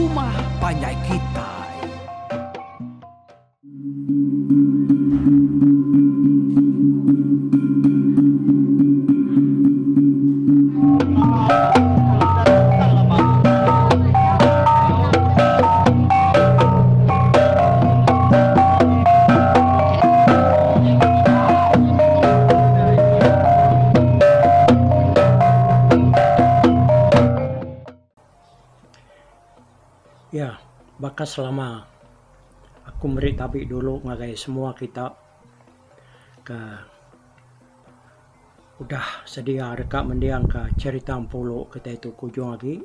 rumah panjai kitai. Ya, baka selama aku meri tabi dulu ngagai semua kita ke udah sedia deka mendingka cherita empulu kitai tu ke ujung agi.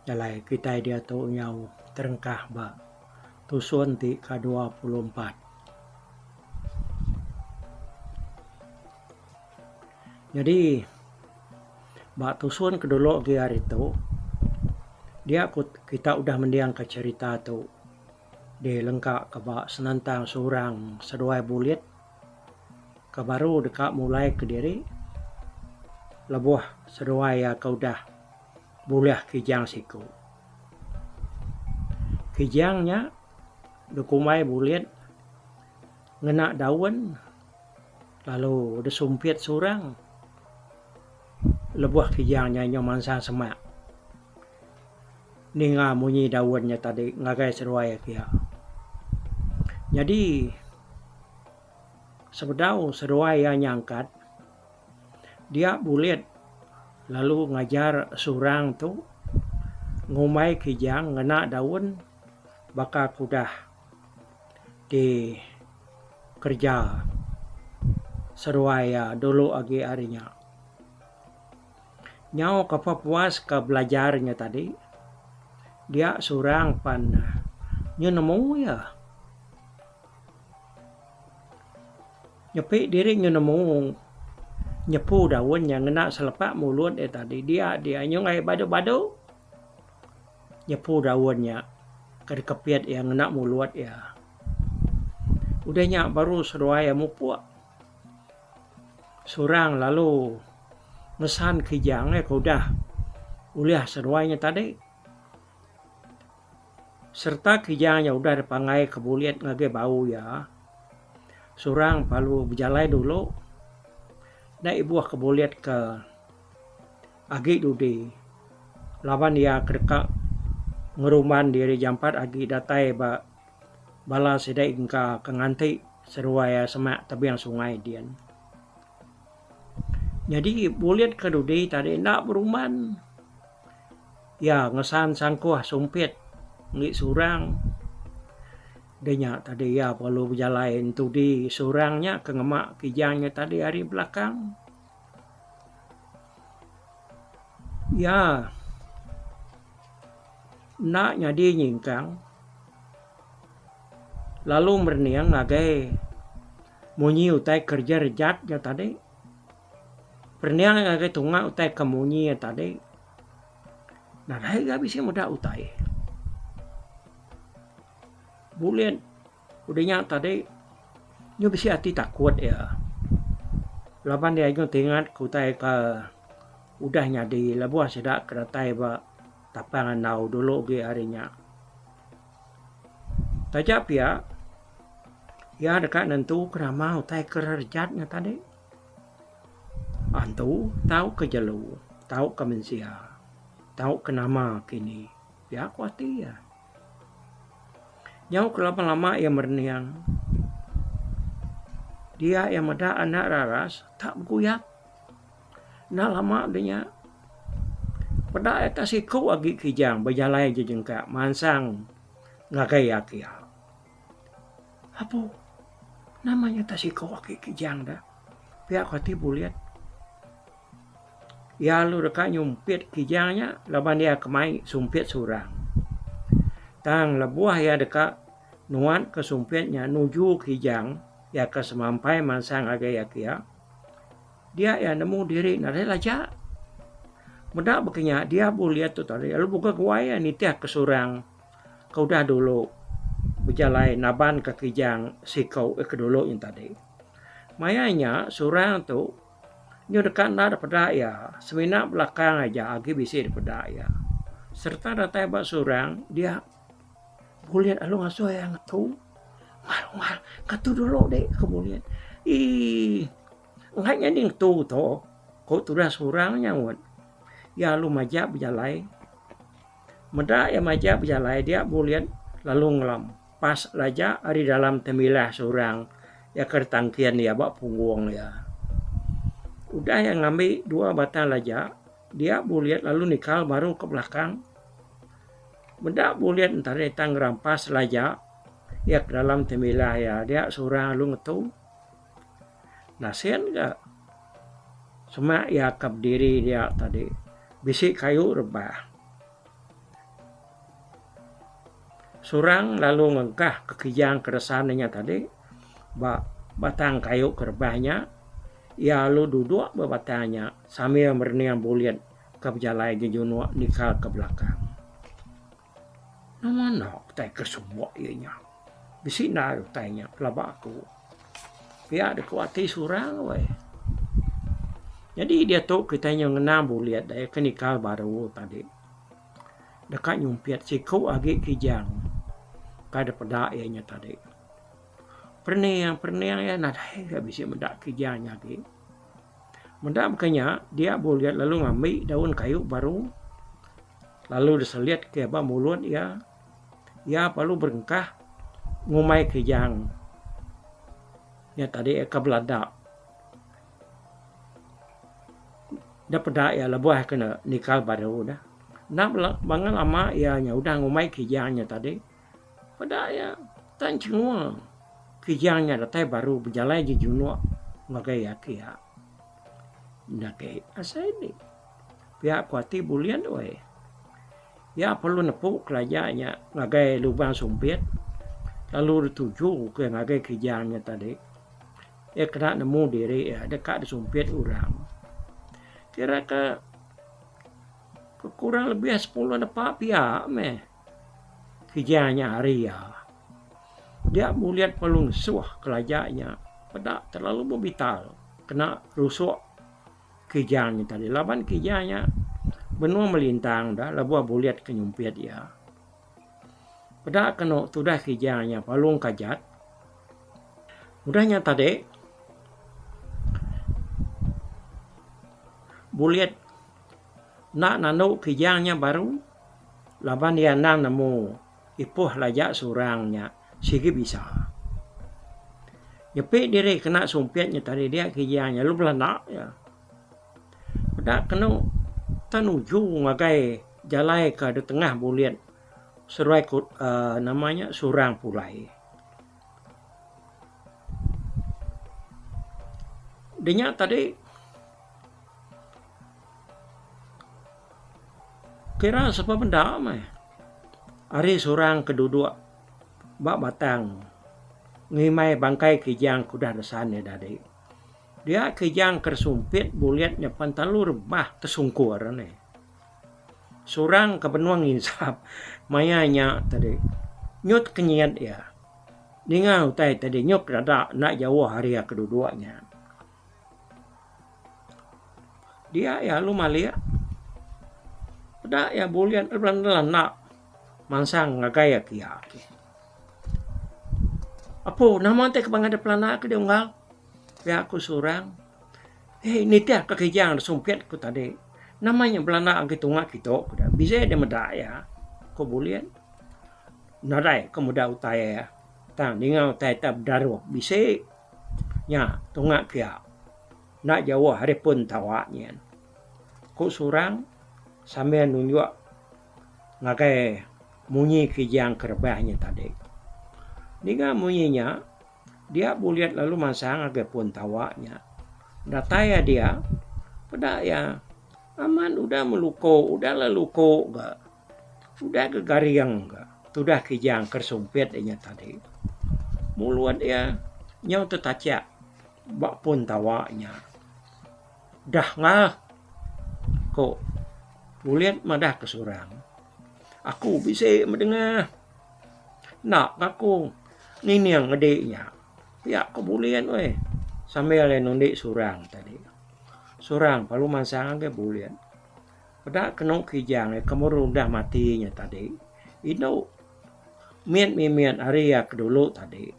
Jalai kitai diatu nyau terengkah ba tusun ti ke 24. Nyadi ba tusun ke dulu agi hari tu dia ku kita udah mendingka cherita tu dilengka ka ba senentang seorang seduai bulit ke baru deka mulai kediri lebuh seduai iya ke udah bulih kijang siku. Kijang nya dikumbai bulit ngena daun lalu disumpit seorang lebuh kijang nya nyau mansang semak ninga munyi daun nya tadi ngagai seduai pia. Nyadi sebedau seduai iya nyangkat dia bulit lalu ngajar seorang tu ngumbai kijang ngena daun baka ke udah ti kereja seduai iya dulu agi ari nya. Nyau ke pepuas ke belajar nya tadi dia seorang pan nyu nemu iya. Nyepi diri nyu nemu nyepu daun nya ngena selepak mulut iya tadi dia dia nyu ngagai badu badu. Nyepu daun nya ke dikepit iya ngena mulut iya. Udah nya baru seduai iya mupuk. Surang lalu ngesan kijang iya ke udah ulih seduai nya tadi. Sereta kijang nya udah dipanggai ke bulit ngagai bau iya, Surang lalu bejalai dulu enda ibuh ke bulit ke Agi dudi, laban iya ke deka ngerumban diri jampat agi datai ba bala sida ingka ke nganti seduai iya semak tebing sungai din. Nyadi bulit ke dudi tadi enda berumban. Iya ngesan sangkuh sumpit enggi surang. Deh nya tadi iya perlu bejalai entudi surang nya ke ngema kijang nya tadi ari belakang. Iya enda nyadi nyingkang lalu merening ngagai munyi utai kereja rejat nya tadi. Perening ngagai tunga utai ke munyi nya tadi nadai ga bisi meda utai. Bulit Udah nya tadi nyu bisi ati takut iya laban iya nyu tingat ke utai ke udah nyadi lebuh sida ke datai ba tapang andau dulu agi ari nya. Taja pia iya deka nentu ke nama utai ke rejat nya tadi. Antu tauka jelu tauka mensia tauka nama kini pia ku ati iya. Nyau ke lama-lama iya merening. Dia iya meda anak raras tak beguyap. Enda lama deh nya peda iya tak siku agi kijang bejalai jejengka mansang ngagai iya kiya. Apu nama nya tak siku agi kijang deh pia ku ati bulit. Iya lalu deka nyumpit kijang nya laban iya ke mai sumpit surang. Tang lebuh iya deka nuatka sumpit nya nuju kijang iya ke semampai mansang ngagai iya kiya, dia iya nemu diri nadai laja. Meda baka nya dia bulih tu tadi lalu buka guai iya nitihka surang ke udah dulu bejalai nabanka kijang siku ke dulu nya tadi. Maya nya surang tu. Nyu deka enda dipeda iya, semina belakang aja agi bisi dipeda iya. Sereta datai ba surang dia Bulit lalu ngasuh iya ngetu. Ngal ngal ngetu dulu dek ku Bulit. Eii enggai nyadi ngetu tu ku tudah surang nyaut. Iya lalu majak bejalai. Meda iya majak bejalai dia Bulit lalu ngelampas laja ari dalam temilah surang iya ke ditangkin iya ba punggung iya. Udah iya ngambi dua batang laja dia Bulit lalu nikal baru ke belakang. Meda Bulit entari tang ngerampas laja iya ke dalam temilah iya dia surang lalu ngetu. Nasin ga semak iya ke bediri dia tadi bisi kayu rebah. Surang lalu ngengkah ke kijang keresan inya tadi ba batang kayu ke rebah nya. Iya lalu duduk ba batang nya sambil merening Bulit ke bejalai jejunuk nikal ke belakang. Nama enda utai ke subuk iya nya. Bisi enda utai nya pelaba aku. Pia deka ati surang weh. Nyadi diatu kitai nyau ngenang bulit deh ke nikal baru tadi. Deka nyumpit siku agi kijang kai da peda iya nya tadi. Perening perening iya nadai ga bisi meda kijang nya agi. Meda baka nya dia bulit lalu ngambi daun kayu baru lalu diselit ke ba mulut iya. Iya perlu berengkah ngumbai kijang nya tadi ke belada. Da peda iya lebuh ke ne nikal baru dah. Enda bela bangat lama iya nya udah ngumbai kijang nya tadi. Peda iya tan chengung kijang nya datai baru bejalai jejunuk ngagai iya kiya. Enda ke asai indi. Pia ku ati bulin weh. Iya perlu nepu kelaja nya ngagai lubang sumpit lalu dituju ke ngagai kijang nya tadi. Iya kena nemu diri iya deka disumpit orang. Kira ke kurang lebih sepuluh nepa pia meh kijang nya ari iya. Dia bulit perlu ngesuh kelaja nya peda terlalu bebital kena rusuk kijang nya tadi laban kijang nya benung melintang da lebuh bulit ke nyumpit iya. Peda kenu tudah kijang nya palung kajat. Udah nya tadi bulit enda nandu kijang nya baru laban iya endang nemu ipuh laja surang nya sigi bisa. Nyepi diri kena sumpit nya tadi dia kijang nya lalu belanda iya. Peda kenu tan nuju ngagai jalai ke da tengah bulit seruai uhh nama nya surang pulai. Da nya tadi kira sapa benda meh ari surang ke duduk ba batang ngimbai bangkai kijang ke udah resan iya dadi. Dia kijang ke sumpit bulit nya pan telalu rebah tesungkur nih. Surang ke benung nginsap maya nya tadi nyut kenyit iya. Ninga utai tadi nyut dada enda jauh ari iya ke duduk nya. Dia iya lalu malik peda iya bulit lalu enda mansang ngagai iya kiya. Apu nama ti ke pangan dep pelanda ke diunggal pia ku surang. Hei nitih ka kijang da sumpit ku tadi. Nama nya belanda agi tunga kitu ku da. Bisi deh meda iya ku Bulit. Nadai ku meda utai iya tang ninga utai tak bedaruh bisi nya tunga kiya enda jauh ari pun tawa nyin. Ku surang sambil nunjuk ngagai munyi kijang ke rebah nya tadi. Ninga munyi nya, dia Bulit lalu mansang ngagai pun tawa nya. Datai iya dia, peda iya amat udah meluko, udah leluko ga. Udah ga garing ga tudah kijang ke sumpit iya nya tadi. Mulut iya nyau tetachak ba pun tawa nya. Dah ngah, ku Bulit madah ke surang. Aku bisi medengah. Enda ka aku ngining ngedi nya. Pia ku Bulit weh sambil iya nundi surang tadi. Surang perlu mansang ngagai Bulit. Peda kenu Kijang iya ke baru udah mati nya tadi. Indu mit mimit ari iya ke dulu tadi.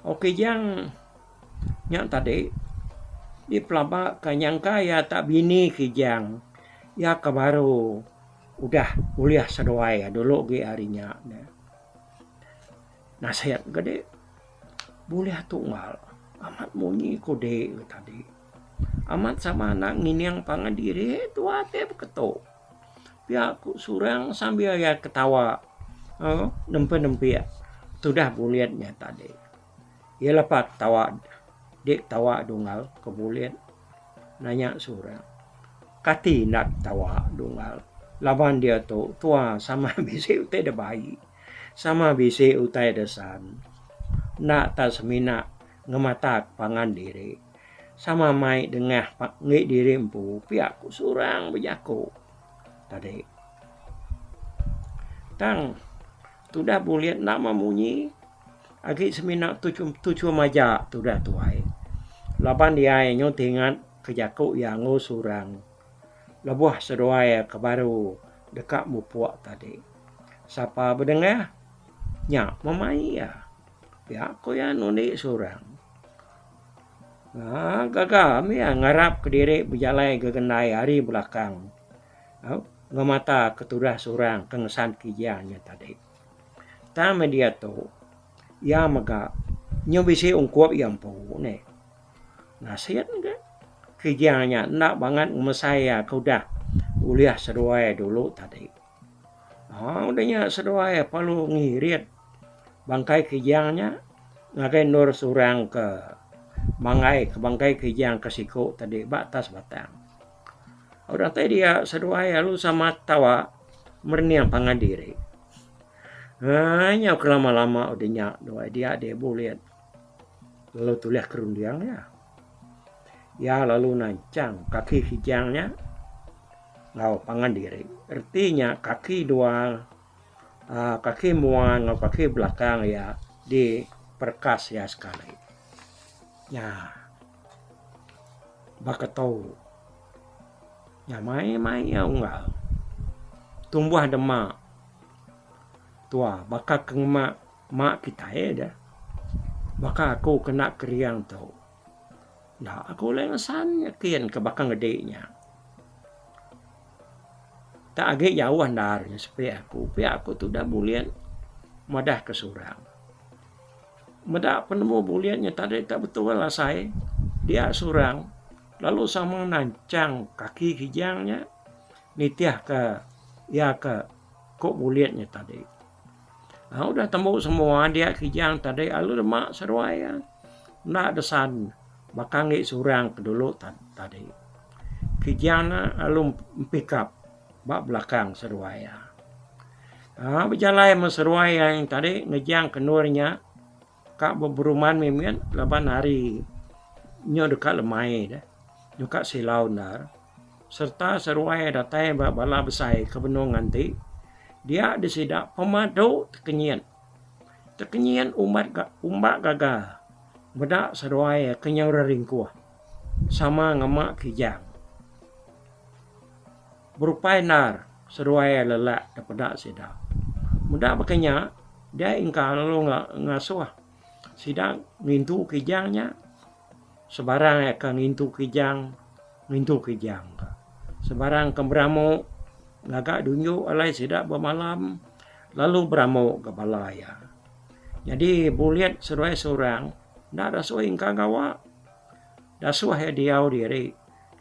O Kijang nya tadi dipelaba ka nyangka iya tak bini Kijang iya ke baru udah ulih seduai iya dulu agi ari nya. Nasib ga dek bulih tunggal amat munyi ku dek ga tadi. Amat sama anak ngining pangan diri tua ti beketu. Pia ku Surang sambil iya ketawa uhh nempe nempik tudah bulit nya tadi. Iya lepa ketawa dek ketawa dunggal ke bulit nanya Surang. Kati enda ketawa dunggal laban diatu tua sama bisi utai da bai sama bisi utai da san. Enda ta semina ngemata pangan diri. Sama mai dengah enggi diri empu pia ku surang bejaku tadi. Tang tudah bulit enda meh munyi agi semina tuchum tuchum aja tudah tuai laban iya nyu ti ingat ke jaku iya enggau surang lebuh seduai ke baru deka mupuk tadi. Sapa bedengah nya memai iya. Pia ku iya nundi surang. Aaa gaga mih iya ngarap kediri bejalai gegendai ari belakang ngemata ke tudah surang ke ngesan kijang nya tadi. Tang meh diatu iya mega nyau bisi ungkup iya empu nih. Nasit ga kijang nya enda bangat ngemesai iya ke udah ulih seduai dulu tadi. Aaa udah nya seduai perlu ngirit bangkai kijang nya ngagai endur surang ke manggai ke bangkai kijang ke siku tadi ba atas batang. Udah tai dia seduai lalu sama tawa merening pangan diri. Aaa nyau ke lama lama udah nya duai dia deh bulit lalu tulih ke runding iya. Iya lalu nanchang kaki kijang nya enggau pangan diri. Reti nya kaki dua uhh kaki mua enggau kaki belakang iya diperekas iya sekali. Nya baka tu nyamai mai iya unggal tumbuh dema tua baka ke ngema ma kitai deh baka aku kena kering tu. Enda aku ulih ngesan nyekin ke baka ngedi nya. Tak agi jauh endar nya sepi aku pia aku tudah bulit madah ke surang. Meda penemu bulit nya tadi tak betul asai dia surang lalu sama nanchang kaki kijang nya nitih ke iya ke ku bulit nya tadi. Udah tembu semua dia kijang tadi lalu dema seduai iya enda desan baka enggi surang ke dulu tadi. Kijang ne lalu empikap ba belakang seduai iya. Aaa bejalai meh seduai iya tadi ngejang ke endur nya ka beberuman mimit laban hari nyu deka lemai deh nyuka silau endar. Sereta seruai datai ba bala besai ke benung nganti, dia disida pemadu tekenyit. Tekenyit ubat umbak gaga meda seduai ke nyau reringkuh sama ngema kijang. Berupai endar seduai lelak dipeda sida. Meda baka nya, dia engka lalu ngasuh sida ngintu kijang nya. Sebarang iya ke ngintu kijang, ngintu kijang ka. Sebarang ke beramu ngaga dunju alai sida bemalam lalu beramu ga bala iya. Nyadi bulit seduai seorang enda dasuh ingka gawa. Dasuh iya diau diri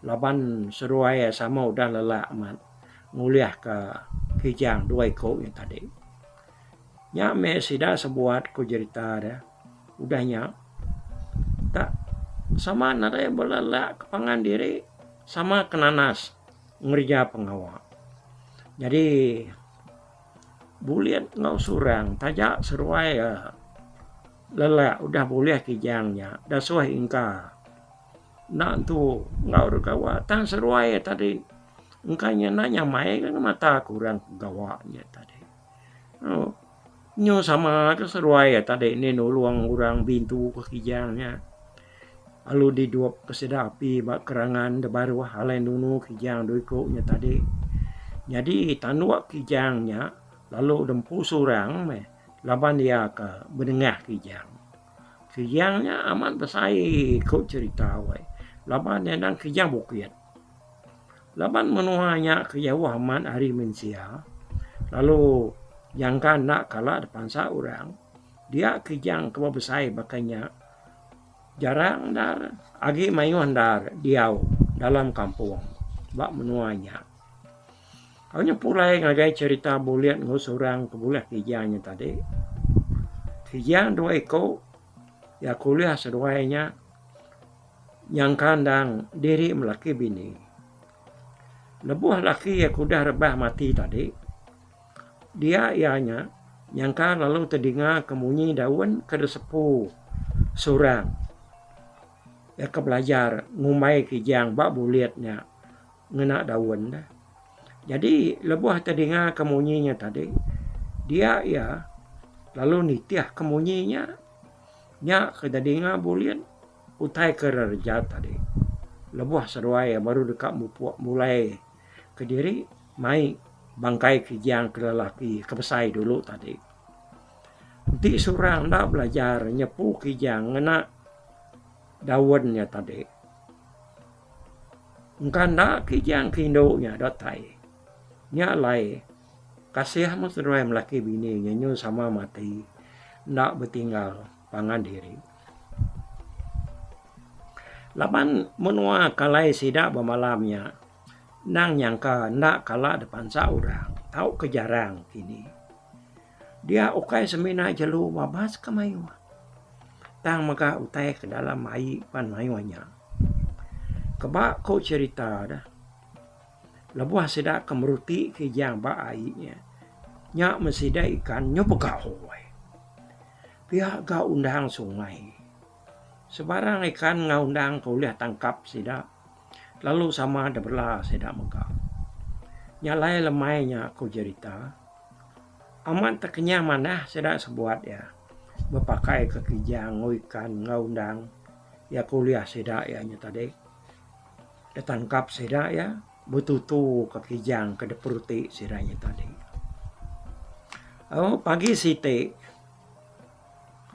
laban seduai iya sama udah lelak amat ngulih ka kijang dua iku nya tadi. Nya meh sida sebuat ku jerita deh. Udah nya, tak sama nadai belelak ke pangan diri sama ke nanas ngereja pengawa. Nyadi bulit enggau surang taja seruai lelak udah bulih kijang nya dasuh ingka enda entu enggau dep gawa tang seruai tadi engka nya enda nyamai ga ngemata ke orang gawa nya tadi. Nyu sama ke seduai iya tadi nih nulung orang bintu ke kijang nya. Lalu didup ke sida api ba kerangan da baruh alai nunu kijang dua iku nya tadi. Nyadi tanduk kijang nya lalu dempu surang meh laban iya ke bedengah kijang. Kijang nya amat besai ku cherita weh laban iya endang kijang bukit. Laban menua nya ke jauh amat ari mensia lalu jangka enda kala dipansa orang dia kijang ke besai baka nya jarang endar agi mayuh endar diau dalam kampung ba menua nya. Au nya pulai ngagai cherita bulit enggau surang ke bulih kijang nya tadi. Kijang dua iku iya ke ulih seduai nya. Nyangka endang diri melaki bini. Lebuh laki iya ke udah rebah mati tadi, dia iya nya nyangka lalu tedinga ke munyi daun ke disepu surang iya ke belajar ngumbai kijang ba bulit nya ngena daun ne. Nyadi lebuh tedinga ke munyi nya tadi, dia iya lalu nitih ke munyi nya. Nya ke didinga bulit utai ke rereja tadi. Lebuh seduai iya baru deka mupuk mulai kediri mai bangkai kijang ke lelaki ke besai dulu tadi. Enti seorang enda belajar nyepu kijang ngena daun nya tadi. Engka enda kijang ke indu nya datai. Nya alai. Kasih meh seduai melaki bini nya nyu sama mati enda betinggal pangan diri. Laban menua ke alai sida bemalam nya endang nyangka enda kala dipansa orang tauka jarang kini. Dia ukai semina jelu babas ke mayuh tang mega utai ke dalam ai pan mayuh nya. Keba ku cherita deh. Lebuh sida ke meruti kijang ba ai nya, nya meh sida ikan nyu begahoi. Pia ga undang sungai. Sebarang ikan enggau undang ke ulih tangkap sida lalu sama dibela sida mega. Nya alai lemai nya ku jerita, amat tekenyang manah sida sebuat iya bepakai ke kijang enggau ikan enggau undang iya ke ulih sida iya nya tadi. Ditangkap sida iya betutu ka kijang ke diperuti sida nya tadi. Au pagi siti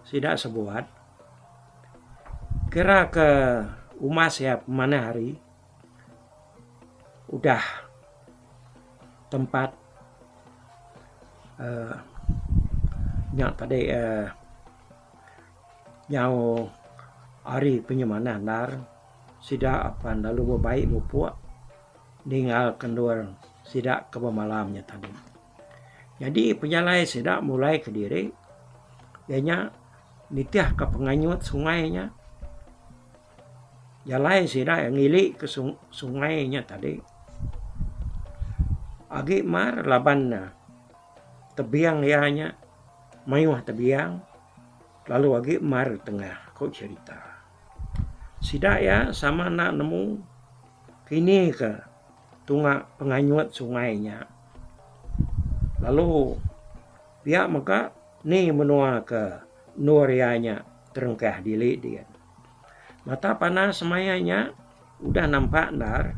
sida sebuat kira ke umas iya pemanah hari udah tempat uhh nya tadi uhh nyau hari penyemanah endar. Sida apan lalu bebai mupuk ninggal ke endur sida ke bemalam nya tadi. Nyadi pejalai sida mulai kediri iya nya nitih ka penganyut sungai nya. Jalai sida ngili ke sungai nya tadi agi mar laban ne tebing iya nya mayuh tebing lalu agi mar tengah ku cherita. Sida iya sama enda nemu kini ke tunga penganyut sungai nya. Lalu pia mega ni menua ke endur iya nya terengkah dili din. Mata panas maya nya udah nampak endar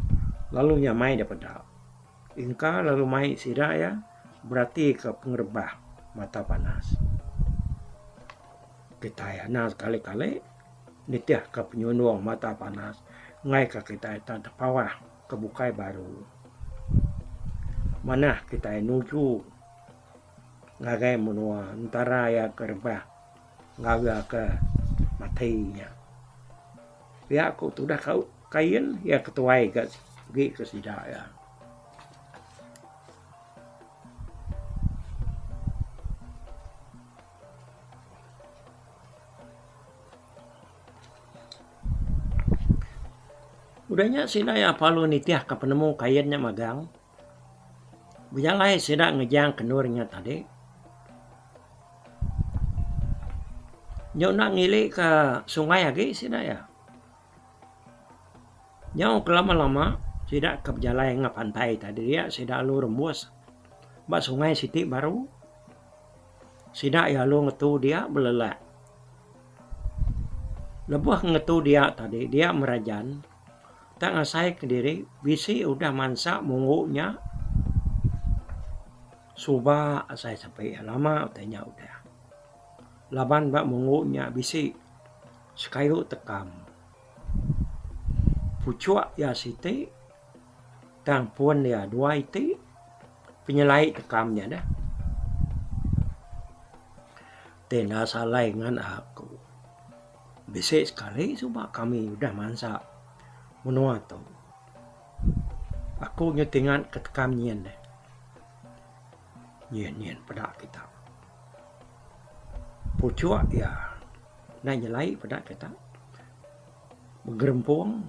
lalu nyamai dipeda. Engka lalu mai sida iya beratika pengerebah mata panas. Kitai anang sekali-kali nitihka penyundung mata panas ngaika kitai tan tepawah ke bukai baru. Manah kitai nuju ngagai menua entara iya ke rebah enggau iya ke mati nya. Pia ku tudah kain iya ketuai ga agi ke sida iya. Udah nya sida iya perlu nitihka penemu kain nya magang. Bejalai sida ngejang ke endur nya tadi. Nyau enda ngilika sungai agi sida iya. Nyau ke lama-lama sida ke bejalai enggau pantai tadi dia sida lalu rembus ba sungai siti baru. Sida iya lalu ngetu dia belelak. Lebuh ngetu dia tadi dia merajan tak ngasai kediri bisi udah mansa munggu nya suba asai sepi lama utai nya udah. Laban ba munggu nya bisi sekayu tekam. Puchuk iya siti tang pun iya dua iti penyelai tekam nya deh. Ti enda salai ngan aku. Bisi sekali suba kami udah mansa menua tu. Aku nyau tingat ke tekam nyin deh. Nyin nyin peda kita. Puchuk iya enda nyelai peda kita. Begerempung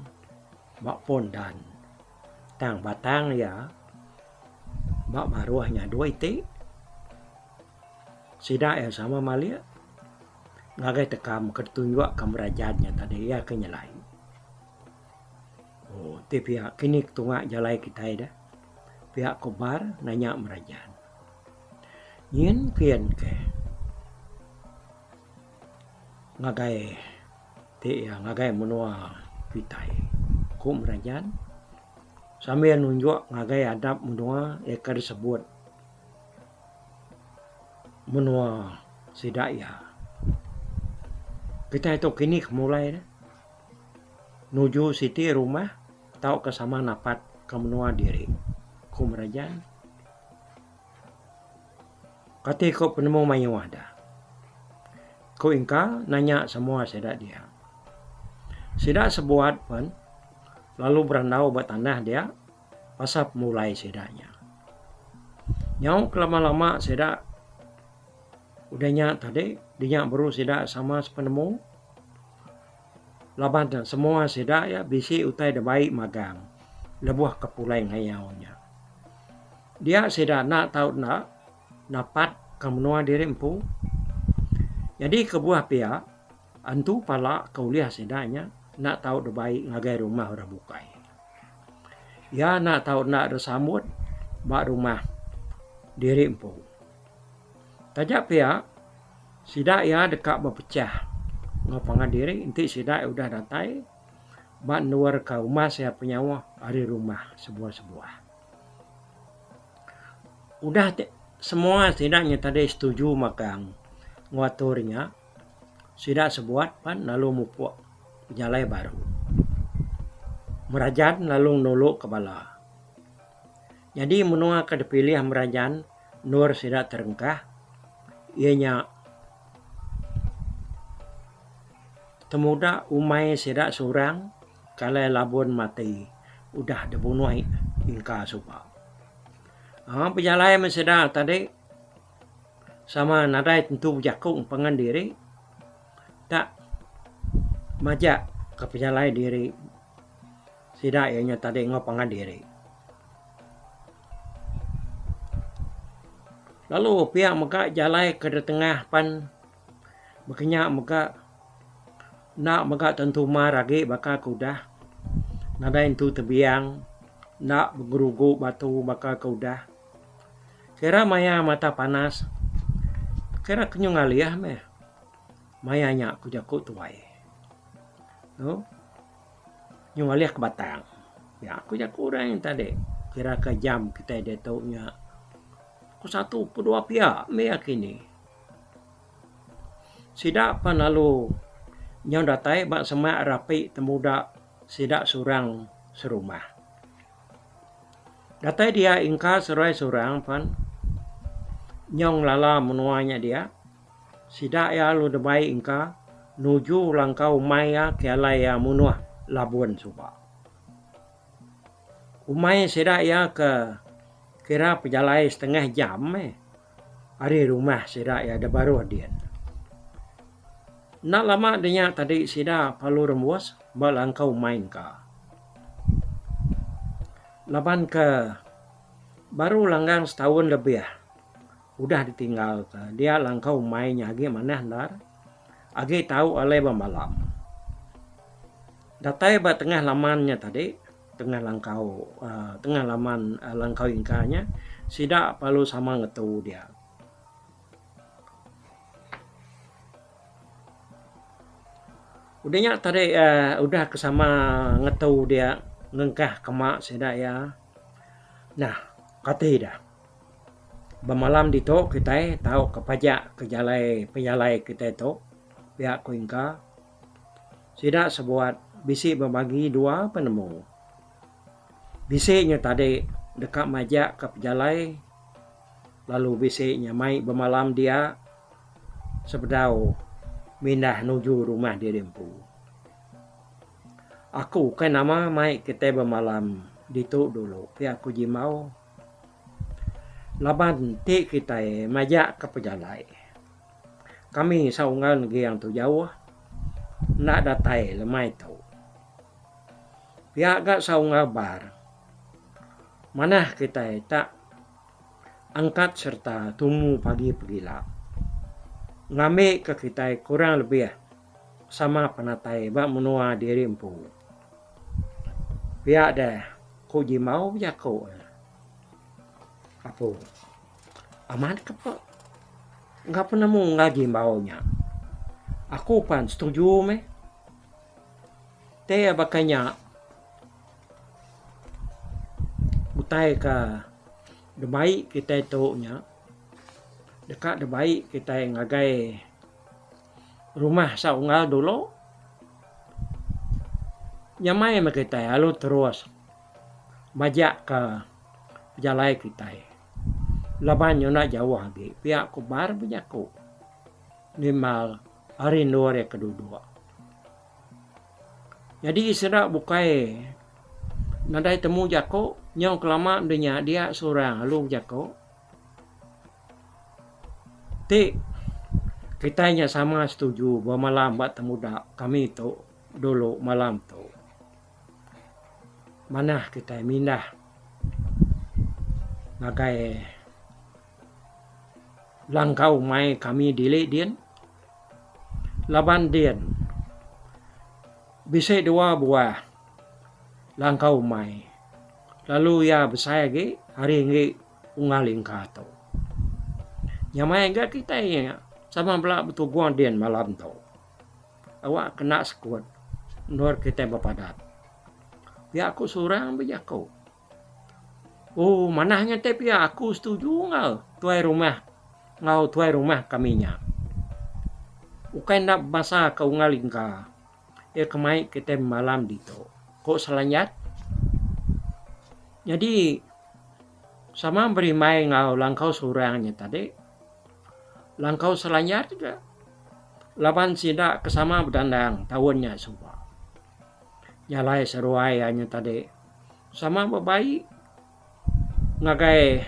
ba pun dan. Tang batang iya ba baruh nya dua iti sida iya sama malik ngagai tekam ke ditunjuk ka merajan nya tadi iya ke nyelai. Oh ti pia kini ke tunga jalai kitai deh pia ko bar nanya merajan. Nyin kian ke. Ngagai ti iya ngagai menua kitai, ku Merajan sambil nunjuk ngagai adap menua iya ke disebut menua sida iya. Kitai tu kini ke mulai ne nuju siti rumah tauka sama napat ke menua diri, ku Merajan. Kati ko penemu mayuh da. Ku Ingka nanya semua sida dia. Sida sebuat pen lalu berandau ba tanah dia pasal pemulai sida nya. Nyau ke lama-lama sida udah nya tadi dinya baru sida sama sepenemu laban semua sida iya bisi utai da bai magang lebuh ke pulai ngayau nya. Dia sida enda tau enda napat ka menua diri empu. Nyadi kebuah pia, antu pala ke ulih sida nya enda tau dibai ngagai rumah orang bukai. Iya enda tau enda disambut ba rumah diri empu. Taja pia, sida iya deka bepechah enggau pangan diri enti sida udah datai ba endur ka umas iya penyauh ari rumah sebuah-sebuah. Udah ti semua sida nya tadi setuju magang enggau atur nya, sida sebuat pan lalu mupuk bejalai baru. Merajan lalu nulung ke bala. Nyadi menua ke dipilih Merajan endur sida terengkah iya nya temuda umai sida seorang Kalai Labun mati udah dibunuh Ingka suba. Aaa pejalai meh sida tadi sama nadai tentu bejaku pangan diri tak majak ka pejalai diri sida iya nya tadi enggau pangan diri. Lalu pia mega jalai ke ditengah pan baka nya mega. Enda mega tentu mar agi baka ke udah. Nadai entu tebiang enda begerugu batu baka ke udah. Kira maya mata panas kira ke nyu ngalih meh maya nya ku jaku tuai. Tu nyu ngalih ke batang. Pia ku jaku orang nya tadi kira ke jam kitai diatu nya pukul satu pukul dua pia meh kini. Sida pan lalu nyau datai ba semak rapi temuda sida surang serumah. Datai dia ingka seruai surang pan nyau ngelala menua nya dia. Sida iya lalu dibai ingka nuju langkau umai iya ke alai iya munuh Labun suba. Umai sida iya ke kira pejalai setengah jam meh. Ari rumah sida iya da baruh din. Enda lama dinya tadi sida parlu rembus ba langkau main ka. Laban ke baru langgang setaun lebih udah ditinggal ka dia langkau main nya agi manah endar agi tau alai bemalam. Datai ba tengah laman nya tadi. Tengah langkau uhh tengah laman langkau ingka nya sida perlu sama ngetu dia. Udah nya tadi uhh udah ke sama ngetu dia ngengkah kema sida iya. Nah kati dah. Bemalam ditu kitai tau ke pajak ke jalai pejalai kitai tu pia ku Ingka. Sida sebuat bisi bebagi dua penemu. Bisi nya tadi deka majak ke pejalai lalu bisi nya mai bemalam dia sebedau mindah nuju rumah diri empu. Aku ukai nama mai kitai bemalam ditu dulu pia ku Jimbau. Laban ti kitai majak ke pejalai. Kami saunggal neging tu jauh enda datai lemai tu. Pia ga saunggal bar. Manah kitai tak angkat sereta tumu pagi pegila. Ngambi ke kitai kurang lebih sama penatai ba menua diri empu. Pia deh ku Jimbau bejaku ne. Apu amat ke pe enggau penemu enggau Jimbau nya. Aku pan setuju meh. Ti baka nya utai ka dibai kitai tu nya deka dibai kitai ngagai rumah saunggal dulu nyamai meh kitai lalu terus majak ka pejalai kitai laban nyuna jauh agi pia ku bar bejaku nimbal ari endur iya ke duduk. Nyadi sida bukai nadai temu jaku nyau kelama enda nya dia seorang lalu bejaku ti kitai nya sama setuju bemalam ba temuda kami tu dulu malam tu. Manah kitai mindah ngagai langkau mai kami dili din laban din bisi dua buah langkau umai lalu iya besai agi ari enggi Unggal Lingka tu. Nyamai ga kitai sama bela betugung din malam tu. Awak kena sekut endur kitai bepadat. Pia ku seorang bejaku. Ooh manah nya ti pia aku setuju enggau tuai rumah enggau tuai rumah kami nya. Ukai enda bebasa ke unggal lingka iya ke mai kitai bemalam ditu, ku Selanjat. Nyadi sama berimbai enggau langkau surang nya tadi langkau Selanjat ga laban sida ke sama bedandang taun nya suba. Nya alai seruai iya nya tadi. Sama bebai ngagai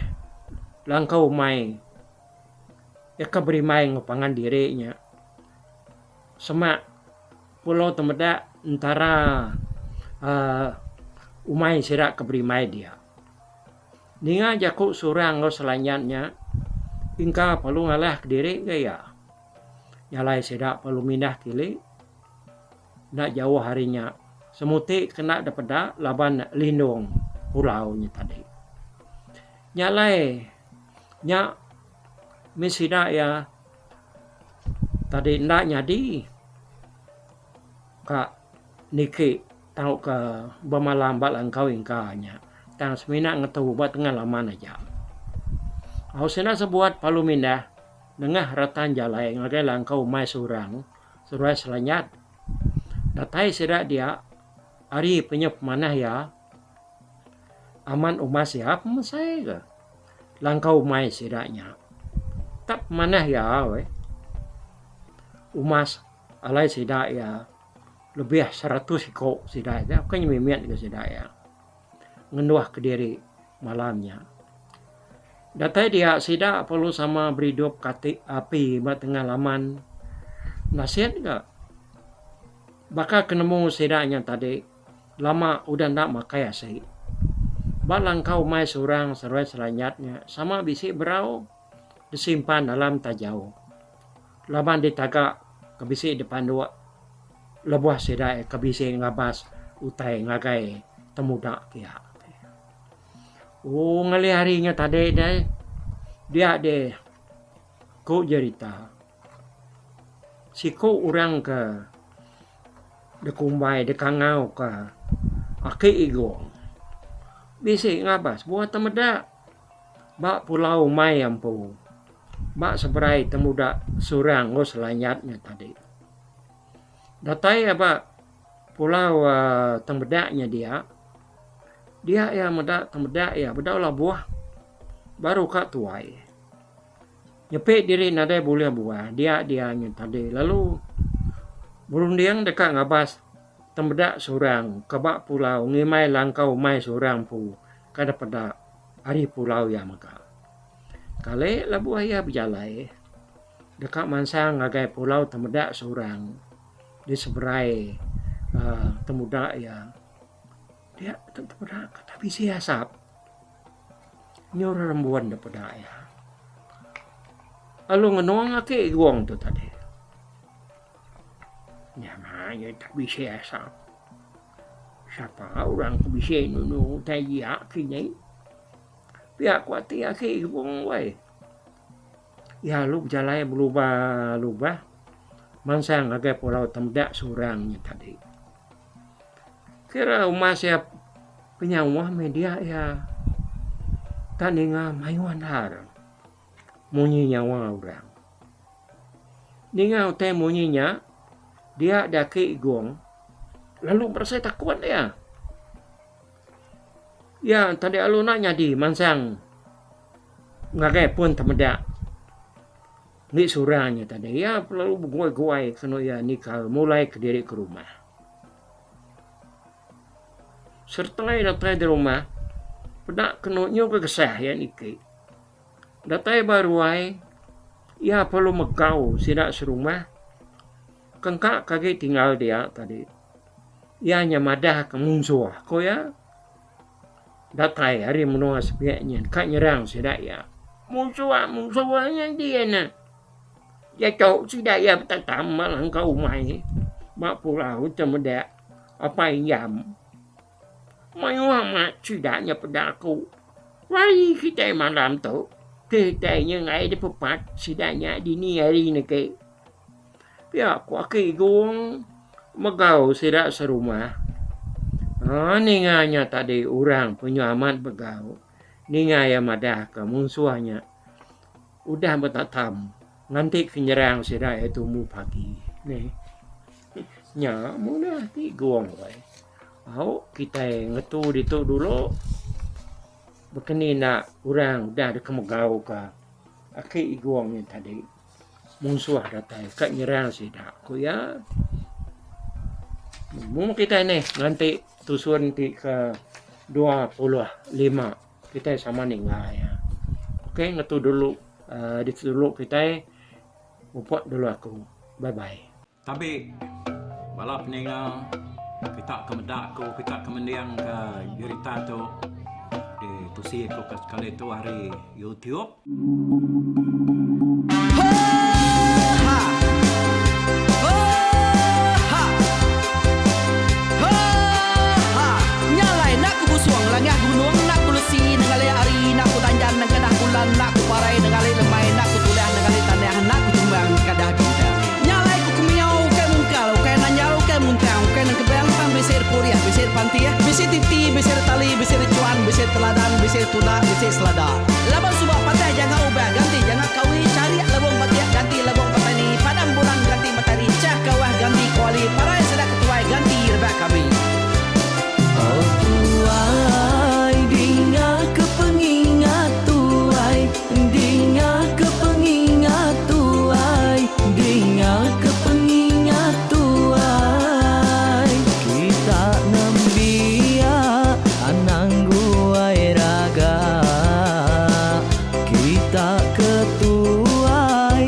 langkau umai iya ke berimbai enggau pangan diri nya semak pulau temedak entara uhh umai sida ke berimbai dia. Ninga jaku surang enggau selanyat nya ingka perlu ngalah kediri ga iya. Nya alai sida perlu mindah kili. Enda jauh ari nya, semuti kena dipeda laban lindung pulau nya tadi. Nya alai nya mih sida iya tadi enda nyadi ka niki tauka bemalam ba langkau ingka nya tang semina ngetu ba tengah laman aja. Au sida sebuat perlu mindah nengah retan jalai ngagai langkau umai seorang. Seruai Selanyat. Datai sida dia ari penyuh pemanah iya amat umas iya pemesai ga langkau umai sida nya. Tak pemanah iya weh umas alai sida iya lebih seratus iko sida iya bukai nya mimit ga sida iya ngenduh kediri malam nya. Datai dia sida perlu sama beridup kati api ba tengah laman nasit ga. Baka ke nemu sida nya tadi lama udah enda makai asi. Ba langkau umai seorang seruai selanyat nya sama bisi berau disimpan dalam tajau laban ditaga ke bisi dipanduk lebuh sida ke bisi ngabas utai ngagai temuda pia. Ooh ngalih hari nya tadi deh dia deh ku jerita siku orang ke. Dikumbai dikangauka Aki Igong. Bisi ngabas buah temedak ba Pulau Umai empu ba seberai temuda Surang enggau Selanjat nya tadi. Datai iya ba Pulau Temedak nya dia, dia iya meda temedak iya bedau labuh baru ka tuai. Nyepi diri nadai bulih buah dia dia nya tadi lalu berunding deka ngabas tembedak surang ke ba pulau ngimbai langkau umai surang empu ke dipeda ari pulau iya mega. Kali lebuh iya bejalai deka mansang ngagai pulau tembedak surang di seberai uhh temuda iya dia tembedak bisi asap. Nyau rerembun da peda iya. Lalu ngenung ake igong tu tadi. Nya mah iya tak bisi asap. Sapa orang ke bisi nunu utai dia kini. Pia ku ati ake igong weh. Iya lalu bejalai belubah lubah mansang ngagai pulau Temedak Surang nya tadi. Kira umas iya penyauh meh dia iya tak ninga mayuh andar munyi nyawa orang. Ninga utai munyi nya dia daki Gong lalu berasai takut iya. Iya tadi lalu enda nyadi mansang ngagai pun temeda. Enti surang nya tadi iya lalu beguai-guai kenu iya nikal mulai kediri ke rumah. Sereta iya datai di rumah peda kenu nyu gegesah iya niki. Datai ba ruai iya perlu megau sida serumah kengka ke agi tinggal dia tadi. Iya nya madah ke munsuh ku iya. Datai ari menua sepiak nyin ka nyerang sida iya. Munsuh munsuh nya din ne. Diatu sida iya betatam ba langkau umai ba pulau Temedak apai Injam. Mayuh amat sida nya peda aku. Wai kitai malam tu kitai nya enggai dipepat sida nya dini hari ne ke. Pia ku Aki Gung megau sida serumah. Aa ninga nya tadi orang penyu amat begau ninga iya madah ke munsuh nya udah betatam nganti ke nyerang sida iya tumu pagi. Neh. Nya mung Aki Gung weh. Au kitai ngetu ditu dulu bekeni enda orang udah deka megau ka Aki Gung nya tadi. Munsuh datai ka nyerang sida, ku iya. Mung kitai nih nganti tusun ti ke 25 kitai sama ninga iya. Ok ngetu dulu uhh ditu dulu kitai mupok dulu aku. Bye bye. Tabi bala peninga kita ke meda aku kita ke mending ke jerita tu ditusi aku ke sekali tu ari YouTube. Nya alai enda ku busung langah gunung enda ku lesi nengali hari enda ku danjan nengkedah bulan enda ku parai nengali lemai enda ku tulah nengali tanah enda ku tumbang nengkadah bintang. Nya alai ku kemiau ukai mungkal ukai nanjal ukai muntang ukai nengkebang tang bisi repurih bisi repantih bisi titi bisi retali bisi rechuan bisi teladan bisi tunda bisi selada. Laban suba patah janga ubah ganti janga kawi charik lebong batik ganti lebong petani padam bulan ganti matari chah kawah ganti kuali parai sida ketuai ganti rebak kami. Oh tuai dinga ke pengingat tuai dinga ke pengingat tuai dinga ke pengingat tuai kita nembiak anang guai raga kita ke tuai.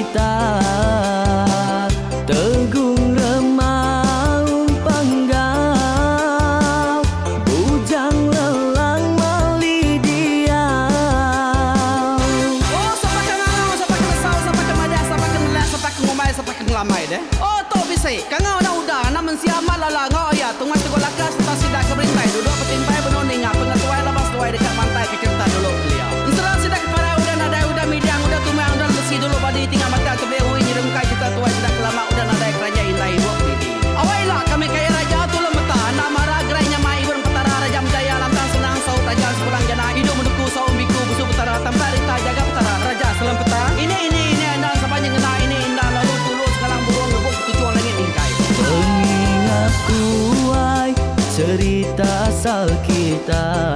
kita Tegung remaung panggau Bujang lelang mali diau. Oh, sapa ke ngangau, sapa ke nesau, sapa ke madah, sapa ke nelah, sapa ke ngumbai, sapa ke ngelamai deh. Oh, tu bisi. Kangau enda udah, anak mensia amat lala enggau aya tungai tegul laka sereta sida ke berintai duduk betimpai benung ninga pengetuai laban seduai deka mantai ke cherita dulu kelia. Ensera sida ke parai udah nadai udah midang udah tumang udah lesi dulu badi tinggal batang tebing ui nyerungkai cherita tuai sida ke lama udah nadai keranjai indai ibup didi. Awai ila kami kaya raja tulung meta enda mara gerai nyamai ibun petara raja menjaya lantang senang saut raja sepulang jana idup menuku saum biku busu petara tampak rita jaga petara raja selam peta ini ini ini enda sapa nyengena ini enda lalu tulu sekalang burung ngebuk ketuchung langit mingkai. Pengingat tuai cerita asal kita.